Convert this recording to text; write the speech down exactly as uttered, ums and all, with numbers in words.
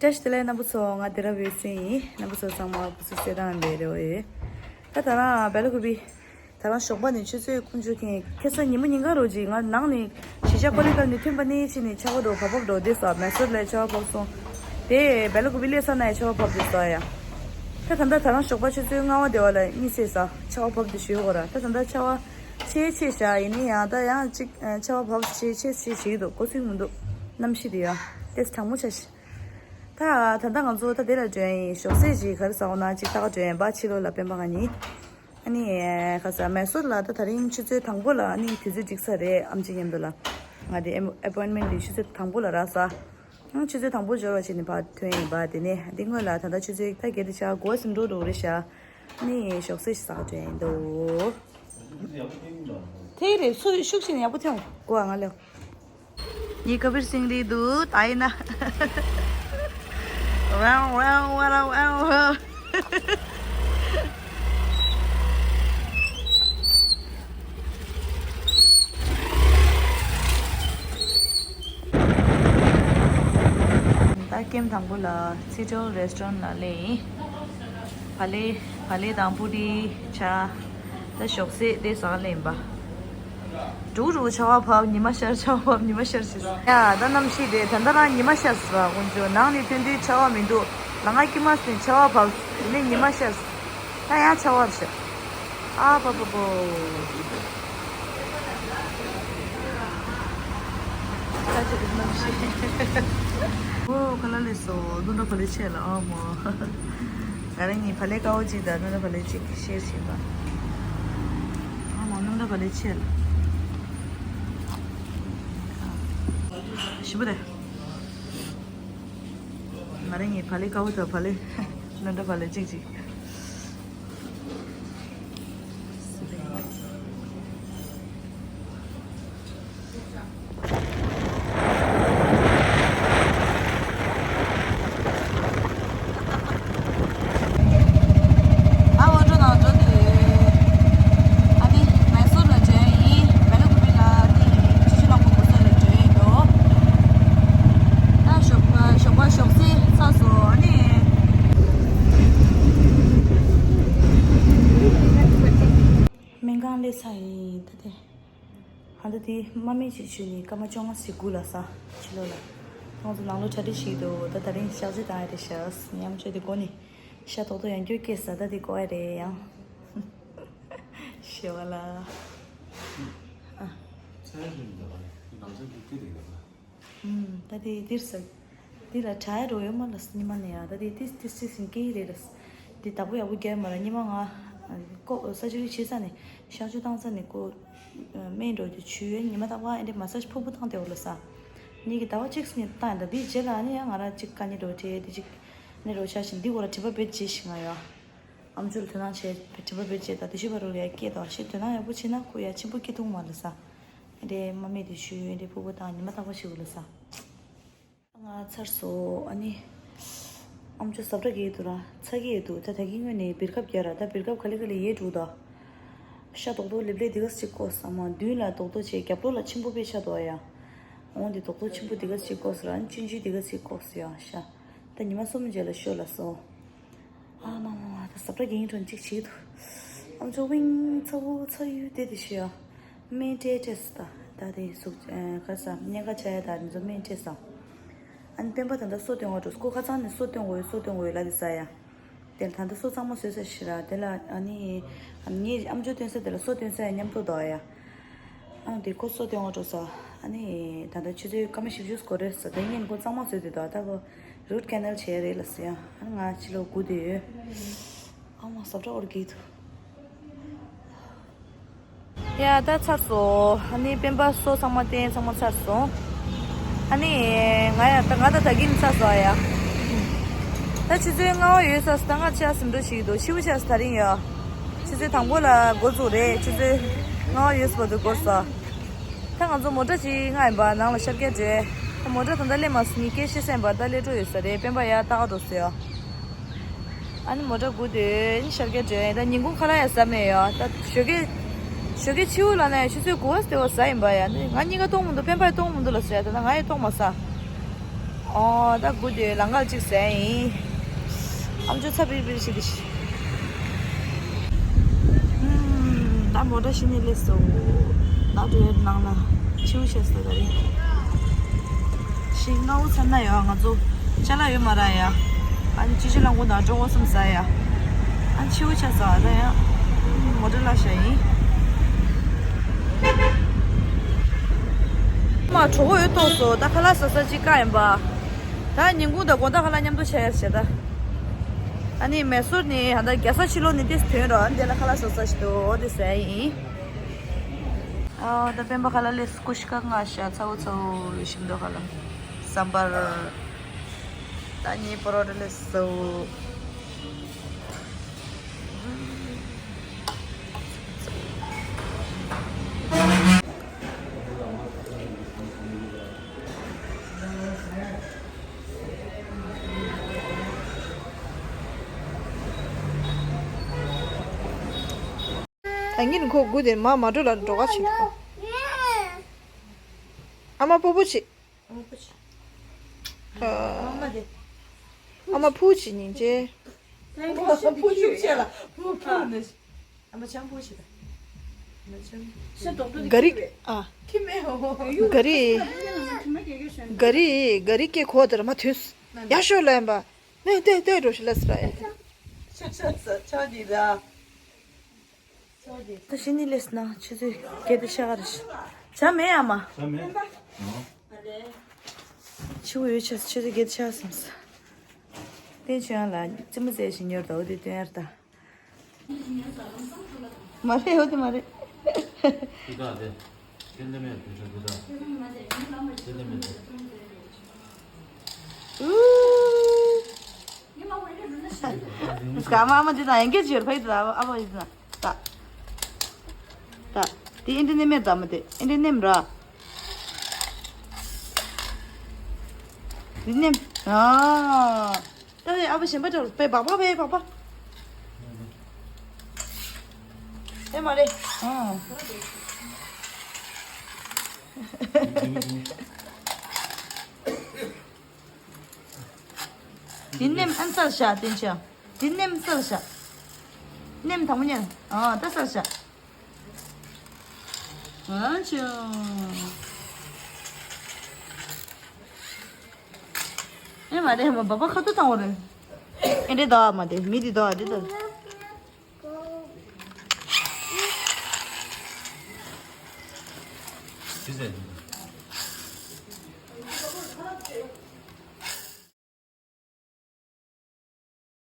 བཀྲ་ཤིས་བདེ་ལེགས་རྣམ་པ་ཚོ། ང་དེ་རབ་ཡོད་སེ་ཡིན། རྣམ་པ་ཚོ་ཚང་མ་སྐུ་གཟུགས་གསལ་ཐང་ལས་རེ་བ་ཡོད། ད་ད་རང་སྦེ་ལ་ཀུ་པི། ད་རང་ཞོགས་པ་ནས་ཆུ་ཚོད་དཀོན་མཆོག་ཁེངས་ཁ་སང་ཉི་མ་ཉིན་གང་རོ་ཅིག་ང་ནང་ནས་གཞིས་ཆགས་ཀོ་ལི་གལ་ནས་ཐོན་པ་ནས་ཕྱིན་ནས་ཆར་པ་འགྲོ་བབ་བབ་འགྲོ་བསྡད་སོང་། མེ་སོར་ལ་ཆར་པ་བབས་སོང་། དེ་སྦེ་ལ་ཀུ་པི་སླེབས་ས་ན་ཡང་ཆར་པ་བབས་བསྡད་སོང་ཡ། ད་ད་ལྟ་ད་རང་ཞོགས་པ་ཆུ་ཚོད་ལྔ་པ་དེ་བ་ལ་གཉིད་སད་སོང་། ཆར་པ་བབས་བསྡད་ཞུ་གོ་ར། ད་ད་ལྟ་ཆར་པ་ཆེ་ཆེ་ཤག་ཡིན་ནའི་ཡང་ད་ཡང་ཅིག་ཆར་པ་བབས་ཆེ་ཆེ་ཆེ་ཆེ་གི་འདུག་གོ་སྲིད་མི་འདུག་གནམ་གཤིས་དེ་ཡ་ཏེས་གྲང་མོ་ཆགས་ཤག་ད་ད་ལྟ་ང་ཚོ་ད་དེ་ལ་འགྲོ་ཡ་ཡིན། ཞོགས་ཟས་ཅིག་ག་རེ་ཟ་འོང་ན་ཅིག་ལྟ་ག་འགྲོ་ཡ་ཡིན་པ། ཕྱི་ལོགས་ལ་སྤེན་པ་ང་གཉིས། ཨ་ནི་ཁ་ས་མེ་སོར་ལ་ད་དེ་རིང་ཆུ་ཚོད་དང་པོ་ལ་ཨ་ནི་དུས་ཚོད་འགྲིག་ས་རེད། ཨམ་ཆི་མཉམ་དུ་ལ་ང་དེ་ཨེམ་ཨེ་པོའིན་མེན་དེ་ཆུ་ཚོད་དང་པོ་ལ་རག་སོང་། ཨང་ཆུ་ཚོད་དང་པོ་འབྱོར་བ་བྱས་ནས་ཕར་ཐོན་ཡིན་པ། དེ་ནས་འདི་སྔོན་ལ་ད་ལྟ་ཆུ་ཚོད་ད་བརྒྱད་དེ་ཆགས་འགོ་སེམས་འགྲོ་འགྲོ་རེད་ཤག་ཨ་ནི་ཞོགས་ཟས་ཟ་ག་འགྲོ་ཡ་ཡིན་འདུག་དེ་རེད། ཚུར་ཤུགས་ཆེ་ནས་ཡག་པོ་ཐོན་དགོས་ཨ། ང་ལེའོ། ངའི་ཀ་བིར་སིང་རེད་འདུག་ད་ཡིན་ན། ཝའོ་ཝའོ་ཝའོ་ཝའོ་ཝའོ། ད་ཀེམ་དང་པོ་ལ་ཚི་ཊོལ་རེ་སི་ཊོ་རན་ལ་སླེབས་ཡིན། བག་ལེབ་བག་ལེབ་དང་པུ་ཏི་ཆ། ད་ཞོགས་ཟས་དེ་ཟ་ག་སླེབས་ཡིན་པ། འགྲོ་འགྲོ་ཆར་པ་བབས། ཉི་མ་ཤར། ཆར་པ་བབས། ཉི་མ་ཤར་ཟེར། ཡ་ད་གནམ་གཤིས་དེ་ད་ལྟ་རང་ཉི་མ་ཤར་ཟེར་བ། དཀོན་མཆོག་ནང་ནས་ཐོན་དུས་ཆར་པ་མི་འདུག་ལམ་ཁ་དཀྱིལ་མ་ཟིན་ཆར་པ་བབས། དེ་ནས་ཉི་མ་ཤར། ད་ཡང་ཆར་པ་ཤར། ཨ་པ་པ་པོ། ད་ཅི་གནམ་གཤིས། ཨོ་ཁ་ལག་ལེགས་སོ། སྣུམ་འདྲ་བག་ལེབ་ཆེ་ལ་ཨ་མོ། ང་རང་གཉིས་བག་ལེབ་དཀར་པོ་གཅིག་དང་སྣུམ་འདྲ་བག་ལེབ་གཅིག་ཤེར་བྱེད་པ། ཨ་མ་སྣུམ་འདྲ་བག་ལེབ་ཆེ་ལ། ཞིམ་པོ་རེད། ང་རང་གཉིས་བག་ལེབ་དཀར་པོ་དང་བག་ལེབ་སྣུམ་འདྲ་བག་ལེབ་གཅིག་གཅིག་ཨ་འོ་འགྲོ་ནང་འགྲོ་དུས། ཨ་ནི་མེ་སོར་ལ་འགྲོ་ཡིན། བེ་ལ་ཀུ་པི་ལ་ནི་ཆུ་ཆུ་ལག་པ་གོ་ས་ལ་འགྲོ་ཡིན་འགྲོ། ད་ཞོགས་པ་ཞོགས་པ་ཞོགས་ཟས་ཚར་སོང་། ཨ་ནི་སྨན་ཁང་སླེབས་ཚར་ཡིན་ད་དེ། ཧ་ད་དེ་དམག་མི་གཅིག་བྱོས་ནས་སྐར་མ་བཅོ་ལྔ་ཟིན་དགོས་ལབ་སོང་ཕྱི་ལོགས་ལ། ང་ཚོ་ནང་ལོགས་གྲ་སྒྲིག་བྱེད་ཀྱི་འདུག་ད་དེ་རིང་གཤག་བཅོས་བཏང་ཡ་རེད་ཤག་ཉམས་བཅོས་དེ་འགོ་ནས་ཤ་ཏོག་ཏོ་ཡང་བསྐྱར་སྐྱེས་ས། ད་དེ་བཀོག་ཡ་རེད་ཡང་། ཞེ་བ་ལ། ཨ། ཚན་རིག་འདི་ལ་ནང་ཚན་གྱི་སྐད་རིགས་ལ། ཨུམ། ད་དེ་འདིར་ཟ། འདི་ལ་དྲ་ཡ་འགྲོ་ཡོད་མ་ལ་སྙི་མ་ནས་ཡ། ད་དེ་ཏིས་ཏིས་ཏིས་ཟིན་སྐད་རེད་ལ། འདི་བདག་པོ་ཡག་པོ་རྒྱག་མ་ར་སྙི་མ་ང་། ཀོ་ས་ཅུ་རི་བྱེད་ས་ནས་གཤག་བཅོས་བཏང་ས་ནས་ཀོ། སྨན་འགྲོ་དུས་ཆུ་ཡོད་ཉི་མ་རྟག་པར་ཨེ་འདྲས་མ་ས་ཕུ་བུ་བཏང་སྟེ་འོ་ལ་ས། ཉིད་ཀྱི་ཟླ་བ་གཅིག་སྙིང་བཏང་ཡིན་ད། འདིའི་རྗེས་ལ་ཨ་ནི་ཡང་ང་རང་གཅིག་དཀའ་ཉེ་འགྲོ་བྲེལ་འདི་གཅིག་ནས་རོ་ཤ་བཞིན་འདི་འོ་ལ་དྲི་བ་བེད་བྱེད་ཤིང་ང་ཡོད། ཨམ་ཅོག་ལ་དོ་སྣང་བྱས་དྲི་བ་བེད་བྱས་དང་དེ་ཤུ་བ་རོ་ལ་ཡ་སྐད་དང་ཤི་དོ་སྣང་ཡག་པོ་བྱས་ན་ཁོ་ཡ་ཆེན་པོ་སྐྱིད་ཐུང་མ་ལ་ས། ཨེ་འདྲས་མ་མེད་དེ་ཤུ་ཡོད་འདྲས་ཕུ་བུ་བཏང་ཉི་མ་རྟག་པར་ཤི་འོ་ལ་ས། ང་ཚར་སོང་། ཨ་ནི་ཨམ་ཅོག་ཟབ་དྲག་གི་འདུག་ར་ཚ་གི་འདུག་ད་ད་གིན་སྔོན་ནས་བིར་ཁབ་རྒྱག་ར། ད་བིར་ཁབ་ག་ལེ་ག་ལེ་ཡལ་འགྲོ་ད། ཤ་རྡོག་རྡོག་ལེབ་ལེབ་འདི་ག་ཅིག་བཀོག་ས་མ་མདུན་ལ་རྡོག་རྡོག་བྱས། རྒྱབ་ལོགས་ལ་ཆེན་པོ་དཔེ་ཆ་འདུག་ཡ། འོང་འདི་རྡོག་རྡོག་ཆེན་པོ་འདི་ག་ཅིག་བཀོག་ས་ར། ཨ་ནི་ཆུང་ཆུང་འདི་ག་ཅིག་བཀོག་ས་ཡ་ཤ། ད་ཉི་མ་གསུམ་རྗེས་ལ་ཤོ་ལ་སོ། ཨ་མ་མ་མ་ད་ཟབ་དྲག་གི་ཡིན་འགྲོ་གཅིག་བྱེད་ཀྱི་འདུག་ཨམ་ཅོག་ཝིང་ཚ་བོ་ཚ་ཡུལ་དེ་དེ་ཤི་ཡ། སྨན་སྤྲད་སྤྲད་སོ། ད་ད་དེ་གཟུགས་ཁ་ས་གཉན་ཁ་ཆགས་ཡ་ད་དེ་ཚོ་སྨན་སྤྲད་སོང་། ཨ་ནི་སྤེན་པ་ད་ལྟ་སོ་སྟོན་བ་འགྲོ། སྐུ་ཁ་ཚང་ནས་སོ་སྟོན་དགོས་སོ་སྟོན་དགོས་ལ་དེ་ས་ཡ། དེ་ལ་ད་ལྟ་སོ་གཙང་མ་བཟོས་ས་ཤི་ར། དེ་ལ་ཨ་ནི་ངའི་ཨམ་ཅོག་སྟོན་ས་དེ་ལ་སོ་སྟོན་ས་ཡ་མཉམ་དུ་འདུག་ཡ། ཨང་དེ་ཁོ་སོ་སྟོན་བ་འགྲོ་ས། ཨ་ནི་ད་ལྟ་ཆུ་ཚོད་སྐར་མ་བཞི་བཅུ་སྐོར་རེད་ས། དེ་ངས་ཁོ་གཙང་མ་བཟོས་དེ་འདུག་ད་ཁོ་རུ་ཊི་ཀེ་ནལ་བྱས་རེད་ལ་ས་ཡ། ཨ་ནི་ང་ཕྱི་ལོགས་སྒུག་བསྡད་ཡོད། ཨ་མ་ཟབ་དྲག་འོར་གྱི་འདུག་ཡ་ད་ཚར་སོང་། ཨ་ནི་སྤེན་པ་སོ་ཚང་མ་བསྟན་ཚང་མ་ཚར་སོང་། ཨ་ནི་ང་ཡ་ད་ང་ད་ད་གིན་ཚར་སོང་ཡ། ད་ཆུ་ཚོད་ལྔ་པ་ཡོད་ས་སུ་ད་ང་ཆ་སིམ་འགྲོ་ཞིག་འདུག་ཤི་བོ་ཆ་སུ་ད་རིང་ཡ། ཆུ་ཚོད་དང་པོ་ལ་འགོ་བཙུགས་རེད། ཆུ་ཚོད་ལྔ་པ་ཡོད་ས་བར་དུ་འགོར་སོང་། ད་ང་ཚོ་མོ་ཊ་ཅིག་མངགས་ཡིན་པ་ནང་ལ་ཤར་རྒྱག་འགྲོ། ད་མོ་ཊ་ད་ལྟ་སླེབས་མ་སོང་། ངས་སྐད་བཤད་ས་ཡིན་པ་ད་སླེབས་འགྲོ་ཡོད་ས་རེད། སྤེན་པ་ཡ་ལྟ་ག་འགྲོ་སོང་ཡ། ཨ་ནི་མོ་ཊ་སྒུག་སྡོད་ནི་ཤར་རྒྱག་འགྲོ་ཡིན། ད་ཉིན་གུང་ཁ་ལག་ཡང་ཟ་མེད་ཡ། ད་ཞོགས་ཀས་ཞོགས་ཀས་ཕྱི་པོ་ལ་ན་ཡང་ཆུ་ཚོད་དགུ་པ་ཟེར་བ་ཟ་ཡིན་པ་ཡ། ནི་ང་གཉིས་ཀ་གཏོང་མི་འདུག་སྤེན་པ་ཡང་གཏོང་མི་འདུག་ལ་ཟེར་ཡ། ད་ང་ཡང་གཏོང་མ་ཟ། ཨོ་ད་སྒུག་དེ་ལམ་ཁ་གཅིག་ཟས་ཡིན། ཨམ་ཅོག་ཚ་པིར་པིར་བྱེད་དེ་ཤི། ཨུམ། ད་མོ་ཊ་ཕྱི་ནས་སླེབས་སོང་། ད་འགྲོ་ཡ་ནང་ལ་ཆེའུ་བྱས་སོ་ད་རེད། ཤིང་རྔ་བོ་ཚ་ན་ཡོད་ང་ཚོ་ཅ་ལག་ཡོད་མ་ར་ཡ། ཨ་ནི་ཅི་ཅི་ལང་གོ་ན་འགྲོ་འོ་སམ་ཟ་ཡ། ཨ་ཆེའུ་བྱས་སོ་ད་ཡ། མོ་ཊ་ལ་བྱ་ཡིན། མ་གྲོགས་པོ་ཡོད་ཐོག་སོ་ད་ཁ་ལག་ཟ་ས་ཅི་ཀ་ཡིན་པ། ད་ཉིན་གུང་དང་དགོང་དག་ཁ་ལག་མཉམ་དུ་བྱས་ཡ་བྱས་ད། ཨ་ནི་མེ་སོར་ནི་ཧ་ད་རྒྱ་ས་ཕྱི་ལོགས་ནི་ཏེས་ཐོན་རོགས་ཨ་ནི་དེ་ལ་ཁ་ལག་ཟ་ས་ཞིག་འདུག་འོ་དེ་ཟ་ཡིན། ཨ་ད་སྤེན་པ་ཁ་ལག་ལས་ཀུ་ཤི་ཀ་ང་ཤ་ཚ་བོ་ཚ་བོ་ཞིམ་འདུག་ཁ་ལག་སམ་བར། ད་ནི་པོ་རོ་ཊ་ལས་སོ། ད་ངེད་ཁོ་དགུ་དེ་མ་མ་འགྲོ་ལ་འགྲོ་ག་ཆེ། ཨ་མ་པོ་པོ་ཆེ། ཨ་མ་ཕུ་ཆེ་སྙིང་རྗེ། ཕུ་ཆེ་ལ་ཕུ་ཕུ་ནི། ཨ་མ་ཆང་ཕུ་ཆེ་ད། ག་རི་ཨ། ག་རི་ག་རི་སྐད་གོ་དེར་མ་ཐུས། ཡ་ཤོ་ལ་ཡིན་པ། ནས་ཏེ་ཏེ་འགྲོ་ཤི་ལ་སི་ར་ཡ། ཆ་ཆ་ས་ཆ་འདི་ར། ད་ཤི་ནི་ལས་ན་ཆུ་ཚོད་བརྒྱད་དང་ཕྱེད་ཀ་རེད། ཇ་མེད་ཨ་མ། ཇ་མེད། ཆུ་བོ་ཡོད་ཆ་ཆུ་ཚོད་བརྒྱད་དང་ཕྱེད་ཀ་སོང་ས། བསྟན་ཆོས་ཡང་ལ་རྩེད་མོ་རྩེ་བཞིན་ཡོད་དོ་དེ་སྟོན་ཡར་ད། མ་རེད་འོ་དེ་མ་རེད། ཏུ་ད་དེ། ཏན་ཏན་མེད་དུ་ཆ་ཏུ་ད། ཏན་ཏན་མེད་དུ། ཨུ། སྐར་མ་མ་འདི་དང་ཡང་སྐད་ཅིག་ཡོད་ཕ་ཡི་དང་ཨ་ཕ་ཡི་དང་ད། ད། དེ་ཨིན་དྲི་ནེམ་མེད་དམ་དེ་ཨིན་དྲི་ནེམ་ར། འདི་ནེམ། ཨ། ད་ཨ་ཕ་གཞན་པ་འདྲ་པའི་སྦག་སྦག་པའི་སྦག་སྦག་ཨེ་མ་རེད། ཨ། འདི་ནེམ་ཨན་སལ་ཤ་བསྟན་ཆ། འདི་ནེམ་སལ་ཤ། ནེམ་དང་པོ་ཉན། ཨ་ད་སལ་ཤ། ཨ་ཆུ། ཨེ་མ་རེད་མ་སྦག་སྦག་ཁ་ཐུག་བཏང་བ་རེད། ཨེ་འདྲེ་ད་མ་དེ་མི་འདི་ད་འདི་ད། ཅི་ཟེར།